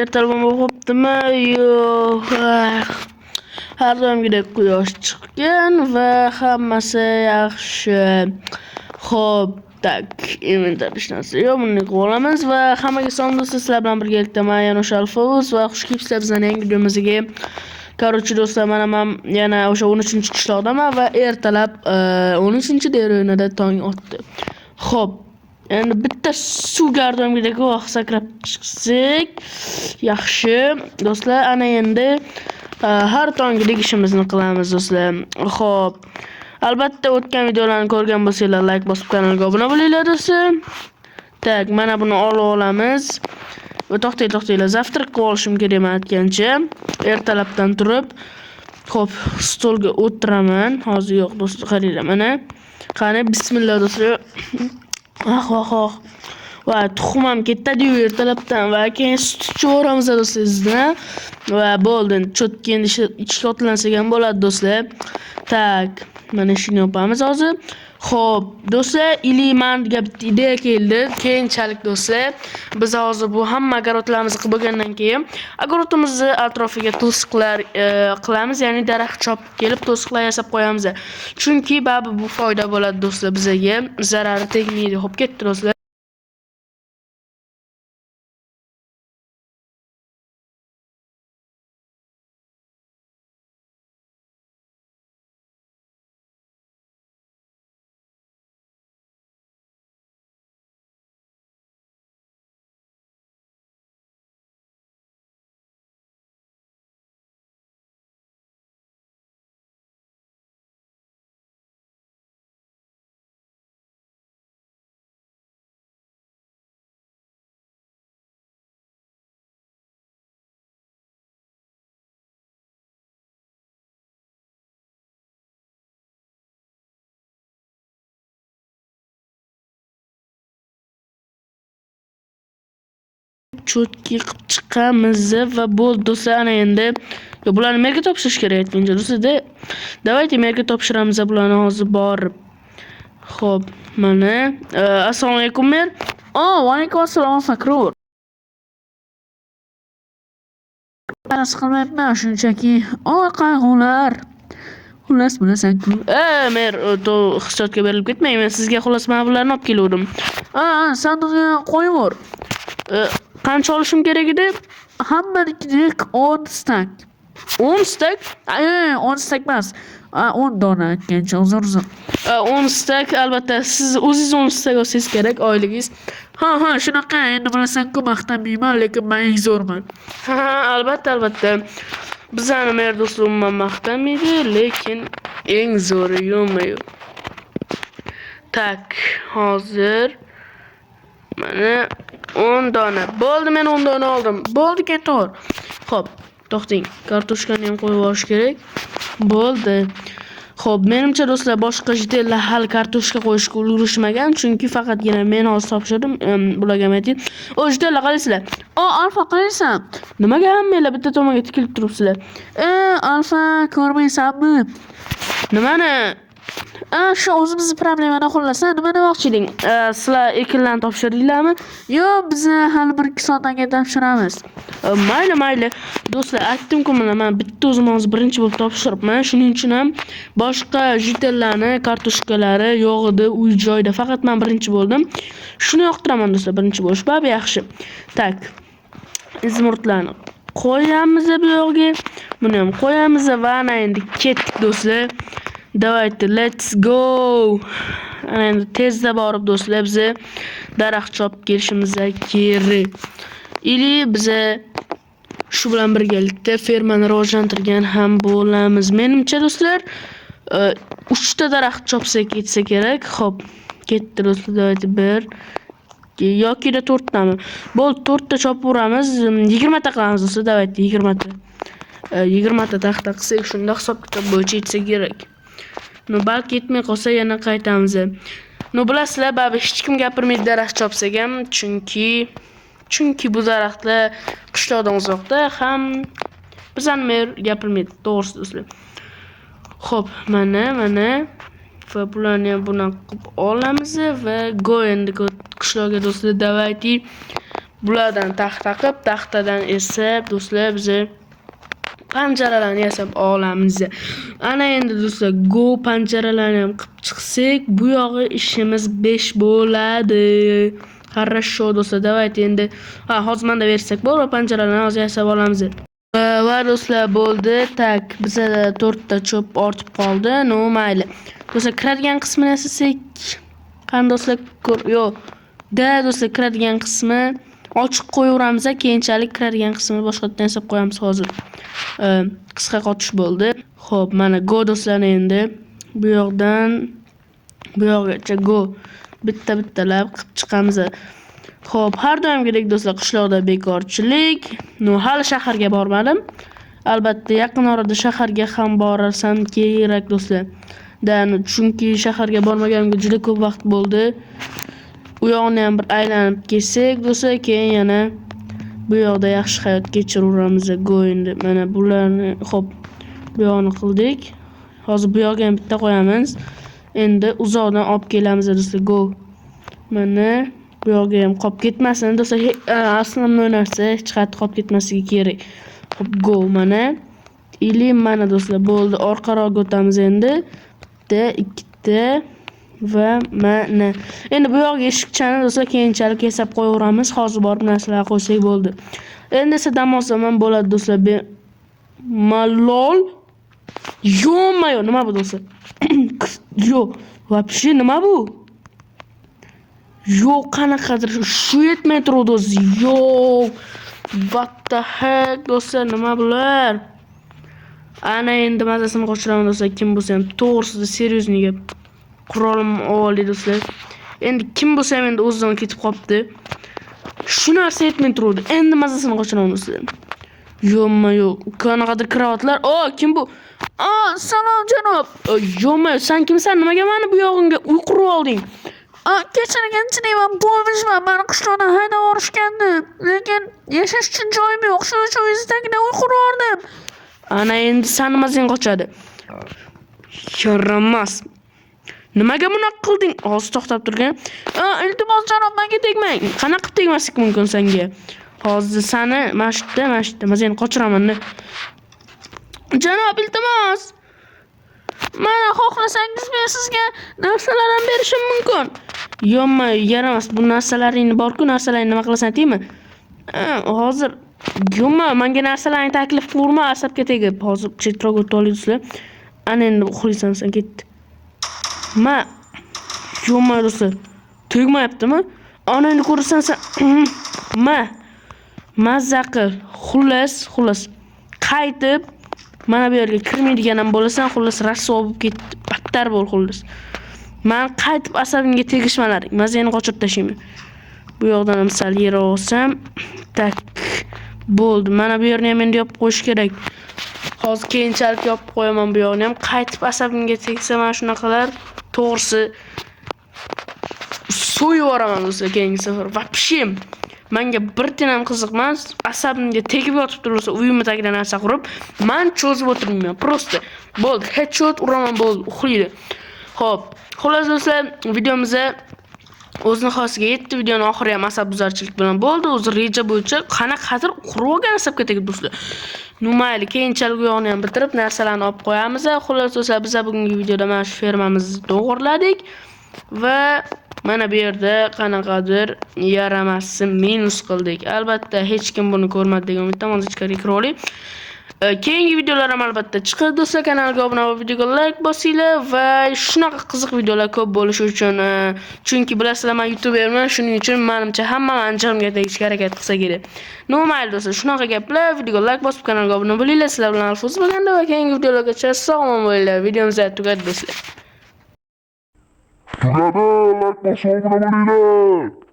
Ertalab bo'ptimi? Yo'q. Har doimgidek quyosh chiqqan va hammasi yaxshi. Xo'p, так, inventar hech narsa yo'q. Buni qilib olamiz va hammaga salom do'stlar, sizlar bilan birgalikda men yana o'sha Alfuz va xush kelibsizlar bizning yangi videomizga. Короче do'stlar, mana men yana o'sha 13-qishloqdaman va ertalab 13-deryonada tong otdi. Xo'p, endi bitta suvga har doimgidek sakrab chiqsak, yaxshi. Do'stlar, ana endi har tongidek ishimizni qilamiz do'stlar. Xo'p. Albatta o'tgan videolarni ko'rgan bo'lsanglar, like bosib kanalga obuna bo'linglar do'stlar. Так, mana buni olib olamiz. Va to'xtanglar, завтрак qilib olishim kerak men aytgancha. Ertalabdan turib, xo'p, stolga o'tiraman. Hozir yo'q do'stlar, qaranglar mana. Qani bismillah do'stlar. Ah, oh, oh. Va tuxum ham ketadi-yu ertalabdan va keyin sut ichaveramiz do'stlar sizdan. Va bo'ldi, cho'tga endi ishga otlansak ham bo'ladi do'stlar. Так, mana shuni yopamiz hozir. Xo'p, do'stlar, ili menga bitta ideya keldi. Keyinchalik do'stlar, biz hozir bu hamma огородlarimizni qilib bo'lgandan keyin огородimizni atrofiga to'siqlar qilamiz, ya'ni daraxt chopib kelib to'siqlar yasab qo'yamiz. Chunki baribir bu foyda bo'ladi do'stlar bizga, zarari tegmaydi. Xo'p, ketdi do'stlar. Cho'tki qilib chiqamiz va bo'ldi do'stlar. Ana endi bularni merga topshirish kerak aytgancha do'stlar. Давайте merga topshiramiz bularni hozir borib. Xo'p, mana assalomu alaykum mer. Va alaykum assalom Fakrur. Narsa qilmayapman shunchaki. Qayg'ular. Xullas bilasan-ku. Mer, to hissiyotga berilib ketmang. Men sizga xullas mana bularni olib keluvdim. Ha, sandig'iga qo'yavor. Qancha olishim kerak edi? Hammanikidek 10 stak. 10 stak? 10 stak emas. 10 dona aytgancha, uzr. 10 stak albatta siz o'zingiz 10 stak olsangiz kerak oyligingiz. Ha, shunaqa endi bilasan-ku, maqtanmayman, lekin men eng zo'rman. Ha, albatta. Bizani mer do'stlar umuman maqtanmaydi, lekin eng zo'ri yo'q. Tak, hozir mana 10 dona. Bo'ldi, men 10 dona oldim. Bo'ldi, ketaver. Xo'p, to'xting. Kartoshkani ham qo'yib olish kerak. Bo'ldi. Xo'p, menimcha do'stlar, boshqa jitellar hali kartoshka qo'yishga ulgurishmagan, chunki faqatgina men hozir topshirdim. Bularga ham ayting. O, jitellar qalaysizlar? O, Alfa qalaysan? Nimaga hammanglar bitta tomonga tikilib turibsizlar? Alfa, ko'rmaysanmi? Nimani? Shu o'zimizni problemani xullas, nima demoqchi eding? Sizlar ekinlarni topshirdinglarmi? Yo'q, biz hali 1-2 soatdan keyin topshiramiz. Mayli. Do'stlar, aytdim-ku, mana men bitta o'zim hozir birinchi bo'lib topshiribman. Shuning uchun ham boshqa jitellarni kartoshkalari yo'q edi uy joyda. Faqat men birinchi bo'ldim. Shuni yoqtiraman do'stlar, birinchi bo'lish baribir yaxshi. Tak. Izmurtlarni qo'yamiz bu yoqga. Buni ham qo'yamiz va ana endi ketdik do'stlar. Давайте, let's go. Ana endi tezda borib do'stlar biza daraxt chopib kelishimiz kerak. Ili biza shu bilan birgalikda fermani rivojlantirgan ham bo'lamiz. Menimcha do'stlar, 3 ta daraxt chopsak ketsa kerak. Xo'p, ketdi do'stlar. Давайте 1 yoki da 4 tami? Bo'ldi, 4 ta chopaveramiz. 20 ta qilamiz do'stlar. Давайте 20 ta. 20 ta taxta qilsak, shunda hisob-kitob bo'yicha yetsa kerak. No, balki yetmay qolsa yana qaytamiz. No, bilasizlar, baribir hech kim gapirmaydi daraxt chopsak ham, chunki bu daraxtlar qishloqdan uzoqda ham bizani mer gapirmaydi, to'g'risi do'stlar. Xo'p, mana va bularni ham bunaqa qilib olamiz va go endi qishloqga do'stlar, давайте Bulardan taxta qilib, taxtadan esa, do'stlar, biza panjaralarni yasab olamiz. Ana endi, do'stlar, go, panjaralarni ham qilib chiqsak, bu yog'i ishimiz 5 bo'ladi. Хорошо, do'stlar, давайте endi. Ha, hozir manda versak bor va panjaralarni hozir yasab olamiz. Va do'stlar, bo'ldi. Так, bizada to'rtta cho'p ortib qoldi. Ну, mayli. Do'stlar, kiradigan qismini yasasak, qani, do'stlar, yo'q. Да, do'stlar, kiradigan qismi ochiq qo'yaveramiz, keyinchalik kiradigan qismini boshqatdan yasab qo'yamiz hozir. Qisqa qotish bo'ldi. Xo'p, mana, go, do'stlar, endi bu yoqdan bu yoqgacha, go, bitta bittalab qilib chiqamiz. Xo'p, har doimgidek, do'stlar, qishloqda bekorchilik. Ну, hali shaharga bormadim. Albatta, yaqin orada shaharga ham borsam kerak, do'stlar. Да, ну, chunki shaharga bormaganimga juda ko'p vaqt bo'ldi. U yoqni ham bir aylanib kelsak, do'stlar, keyin yana bu yoqda yaxshi hayot kechiraveramiz. Go, endi mana bularni, xo'p, bu yoqni qildik. Hozir bu yoqqa ham bitta qo'yamiz. Endi uzoqdan olib kelamiz, do'stlar, go. Mana bu yoqga ham qolib ketmasin, do'stlar. Основной narsa hech qayerda qolib ketmasligi kerak. Xo'p, go, mana. Или mana, do'stlar, bo'ldi. Orqaroqga o'tamiz endi. Bitta, ikkita va mana. Endi bu yoqga eshikchani, do'stlar, keyinchalik yasab qo'yaveramiz. Hozir borib narsalar qo'ysak bo'ldi. Endi esa dam olsam ham bo'ladi, do'stlar. Malol. Ё-моё, nima bu, do'stlar? Yo'q, вообще nima bu? Yo'q, qanaqadir shu yetmay turuvdi o'zi. Yo'q. What the heck, do'stlar, nima bular? Ana endi mazasini qochiraman, do'stlar, kim bo'lsa ham. To'g'risida, серьезный gap. Qurolimni oldik, do'stlar. Endi kim bo'lsa ham endi o'zidan ketib qolibdi. Shu narsa yetmay turuvdi. Endi mazasini qochiraman, do'stlar. Ё-моё, qanaqadir kravatlar. O, kim bu? A, salom, janob. Ё-моё, sen kimsan? Nimaga mani bu yog'imga uy qurib olding? A, kechiring, man bo'lmishman. Mani qishloqdan haydab yuborishgandi. Lekin yashash uchun joyim yo'q. Shuning uchun uyingiz tagida uy qurib yubordim. Ana endi sani mazang qochadi. Yaramas. Nimaga bunaqa qilding? Hozir to'xtab turgin. A, iltimos, janob, menga tegmang. Qanaqa qilib tegmaslik mumkin senga? Hozir sani mana shu yerda mazangni qochiraman. Janob, iltimos. Mana, xohlasangiz, men sizga narsalar ham berishim mumkin. Yo'qmi, yaramas. Bu narsalaringni bor-ku, narsalaringni nima qilasan deymi? Hozir yo'qmi, menga narsalarni taklif qilurma asabga tegib. Hozir chetroq o'tib olaylik. Ana endi uxlaysan sen, ketdi. Ma. Yo'qmi, do'stlar? Tegmayaptimi? Ana endi ko'rasan sen. Ma. Mazza qil. Xullas, xullas. Qaytib mana bu yerga kirmaydigan ham bo'lasan, xullas, rasvo bo'lib ketdi. Battar bo'l, xullas. Man qaytib asabimga tegishmalaring. Mazangni qochirib tashlayman. Bu yoqdan ham sal yer olsam, так, bo'ldi. Mana bu yerni ham endi yopib qo'yish kerak. Hozir keyinchalik yopib qo'yaman bu yoqni ham. Qaytib asabimga tegsa mana shunaqalar, to'g'risi, so'yib yuboraman, do'stlar, keyingi safar. Вообще menga bir tiyin ham qiziq emas. Asabimga tegib yotib tursa, uyimni tagida narsa qurib, man cho'zib o'tirmayman. Просто bo'ldi, headshot uraman, bo'ldi, uxlaydi. Xo'p, xullas, do'stlar, videomiz o'z nihoyasiga yetdi. Videoni oxiri ham asab buzarchilik bilan bo'ldi. O'zi reja bo'yicha qanaqadir qurib olgan asabga tegib, do'stlar. Ну, mayli, keyinchalik u yoqni ham bitirib, narsalarni olib qo'yamiz. Xullas, do'stlar, biz bugungi videoda mana shu fermamizni to'g'irladik va mana bu yerda qanaqadir yaramasni minus qildik. Albatta, hech kim buni ko'rmadi degan umiddaman. Hozir ichkariga kirib oling. Keyingi videolar ham albatta chiqadi, do'stlar. Kanalga obuna bo'lib, videoga like bosinglar va shunaqa qiziq videolar ko'p bo'lishi uchun, chunki bilasizlar, men youtuberman, shuning uchun menimcha hamma mani jig'imga tegishga harakat qilsa kerak. Ну, mayli, do'stlar, shunaqa gaplar. Videoga like bosib, kanalga obuna bo'linglar. Sizlar bilan Alfuz bo'lganda va keyingi videolargacha sog' omon bo'linglar. Videomiz tugadi, do'stlar. Tugadi, like bosib obuna bo'linglar.